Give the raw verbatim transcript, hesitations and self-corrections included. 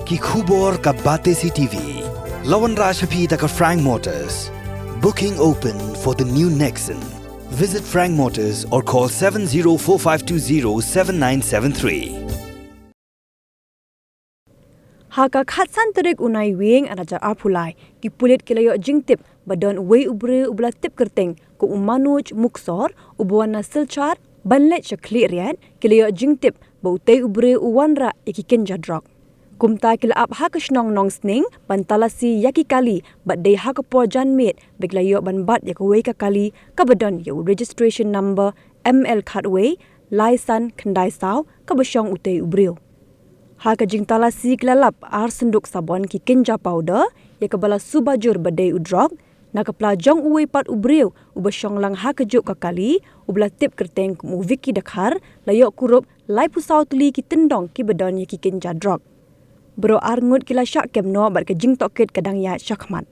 Ki khubor ka Batesi TV la wanrah sha phi da ka Frank Motors. Booking open for the new Nexon. Visit Frank Motors or call seven zero four five two zero seven nine seven three. Ha ka khatsan tarik u Naiwieng ar hajar arphew lai, ki pulit ki la ïoh jingtip ba don uwei u briew uba la tip kyrteng kum u Manoj Muksor, uba wan na Silchar ban leit sha Khliehriat. Ki la ïoh jingtip ba utei u briew u wanrah ïa ki kynja drok. Kumta ki la ap ha ka shnong Nongsning ban talasi ïa ki kali, bad dei ha ka por janmiet ba ki la ïoh ban bat ïa kawei ka kali kaba don ïa u registration number M L khatwei lai san khyndai saw, kaba shong utei u briew. Ha ka jingtalasi ki la lap ar synduk sabon, ki kynja powder, ïa kaba la suba jur ba dei u drok. Na ka pla jong uwei pat u briew uba shong lang ha kajuh ka kali, uba la tip kyrteng kum u Vicky Dkhar, la ïoh kurup laiphew saw tylli ki tyndong kiba don ïa ki kynja drok. Baroh ar ngut ki la shah kem noh bad ka jingtohkit ka dang ïaid shakhmat.